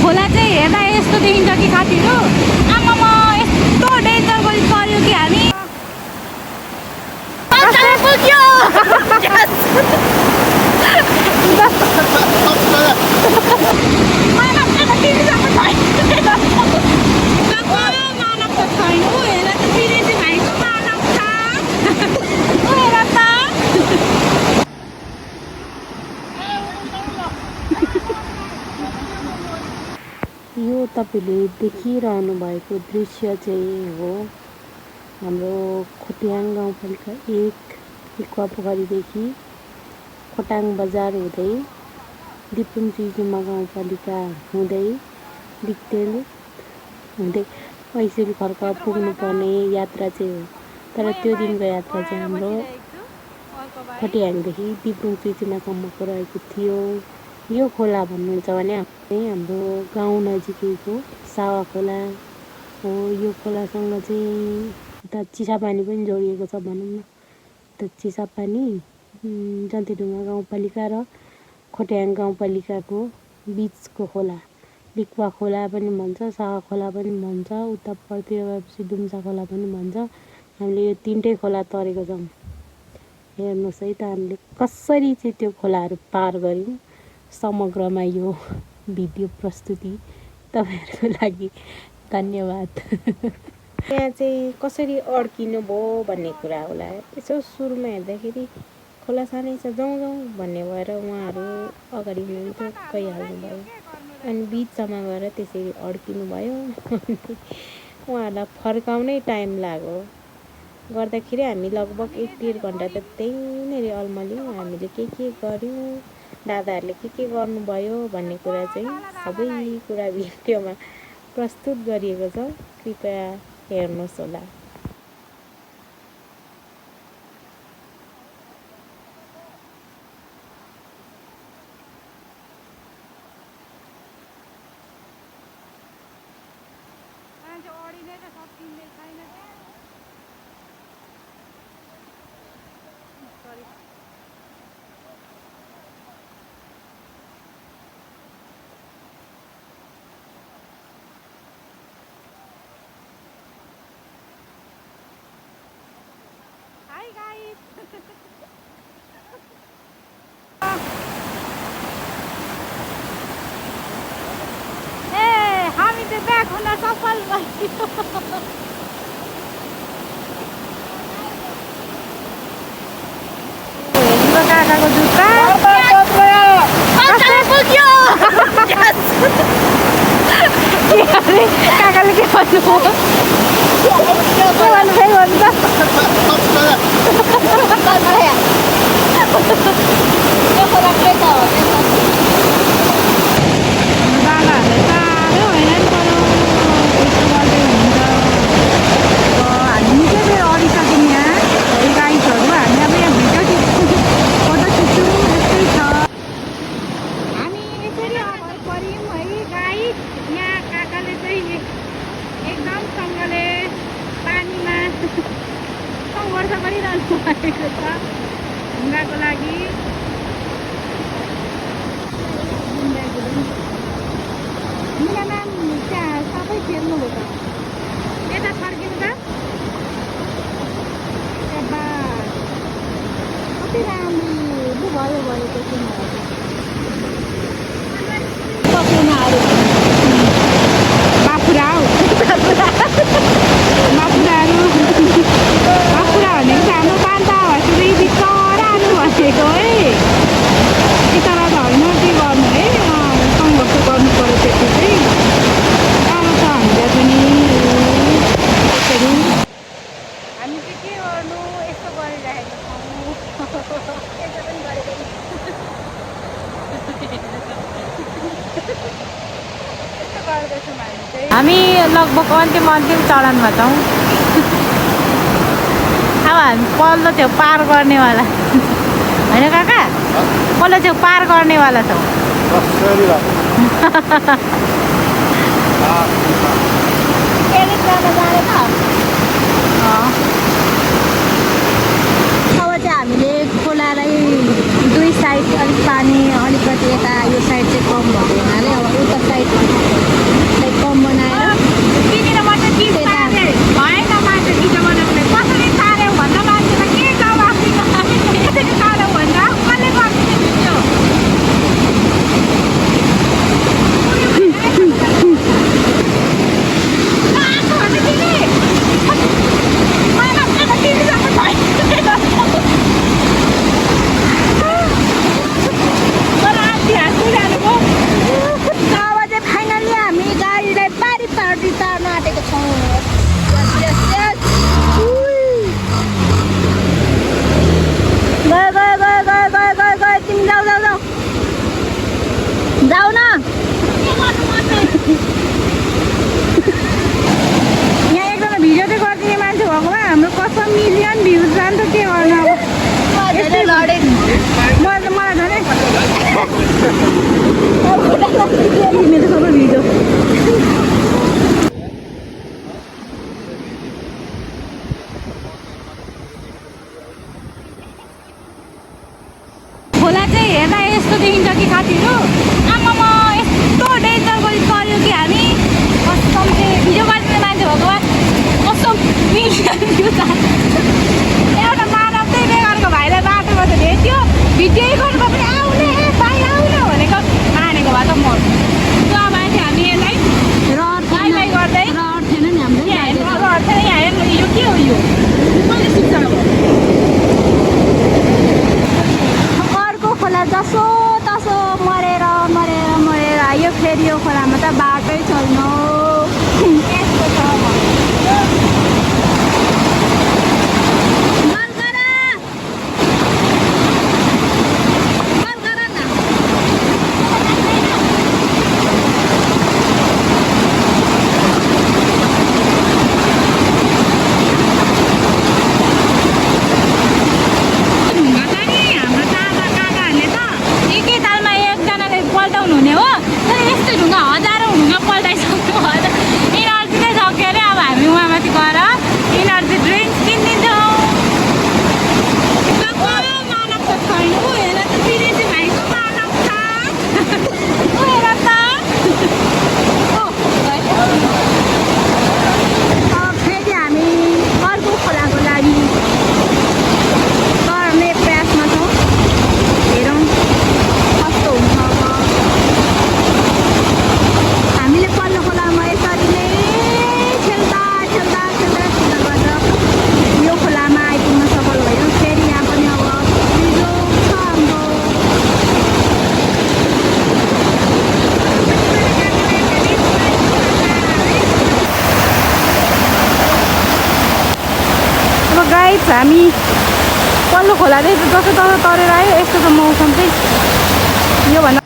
खोला चाहिँ हेर्दा यस्तो देखिन्छ कि साथीहरू, आमामा यस्तो डेन्जर गरी पर्यो कि हामी पुग्यो। यो तपाईले देखिरहनु भएको दृश्य चाहिँ हो हाम्रो खोटाङ गाउँपालिका 1 इक्वापोखरीदेखि खोटाङ बजार हुँदै दिपुङ चुइचुमा गाउँपालिका हुँदै डिक्टेल हुँदै ऐसेल खर्क पुग्नुपर्ने यात्रा चाहिँ हो। तर त्यो दिनको यात्रा चाहिँ हाम्रो खोटाङदेखि दिपुङ चुइचुमासम्मको रहेको थियो। यो खोला भन्नुहुन्छ भने हाम्रो गाउँ नजिकैको सावा खोला हो। यो खोलासँग चाहिँ उता चिसापानी पनि जोडिएको छ भनौँ न। त चिसापानी जन्तीढुङ्गा गाउँपालिका र खोटाङ गाउँपालिकाको बिचको खोला लिक्वा खोला पनि भन्छ, सावा खोला पनि भन्छ, उता परतिर गएपछि दुम्सा खोला पनि भन्छ। हामीले यो तीनटै खोला तरेको छौँ। हेर्नुहोस् है त हामीले कसरी चाहिँ त्यो खोलाहरू पार गऱ्यौँ। समग्रमा यो भिडियो प्रस्तुति तपाईहरुको लागि धन्यवाद। यहाँ चाहिँ कसरी अड्किनु भयो भन्ने कुरा होला। यसो सुरुमा हेर्दाखेरि खोला सानै छ, जाउँ जाउँ भन्ने भएर उहाँहरू अगाडि हुनुहुन्थ्यो, गइहाल्नु भयो। अनि बिचमा गएर त्यसरी अड्किनु भयो। उहाँहरूलाई फर्काउनै टाइम लाग्यो। गर्दाखेरि हामी लगभग 1-1.5 घन्टा त त्यहीँनेरि अल्मल्यौँ। हामीले के गर्यौँ, दादाहरूले के गर्नुभयो भन्ने कुरा चाहिँ सबै कुरा भिडियोमा प्रस्तुत गरिएको छ। कृपया हेर्नुहोस् होला। Hi guys. हामी त ब्याक हुन सफल भयो। हेर्नु काकाको जुत्ता पुग्यो। काकाले के भन्नुभयो? ढुङ्गाको लागि त्यहाँ सबै खेल्नु भयो त यता फर्किनु त कति राम्रो भयो त्यो पसिनाहरू बाफुरा हो। बाफुराहरू बाफुरा भनेको चाहिँ हाम्रो पान्ता हस्पिटल बिचराहरू भनेको है। बिचरा त होइन, के गर्नु है, सङ्घर्ष गर्नु पर्यो त्यति चाहिँ। तर त हामीलाई पनि यसरी हामी चाहिँ के गर्नु यस्तो गरिरहेको छौँ। यसो पनि गरेको हामी लगभग अन्तिम चरणमा छौँ। अब हामी पल्लो छेउ पार गर्नेवाला होइन काका, पल्लो छेउ पार गर्नेवाला छौँ। अब चाहिँ हामीले खोलालाई दुई साइड अलिक पानी अलिकति यता यो साइड चाहिँ कम भएको हुनाले अब उता साइड बाटै छैन यस्तो छ हामी पल्लो खोलादेखि जस्तो तल तरेर आयो यस्तो त मौसम चाहिँ योभन्दा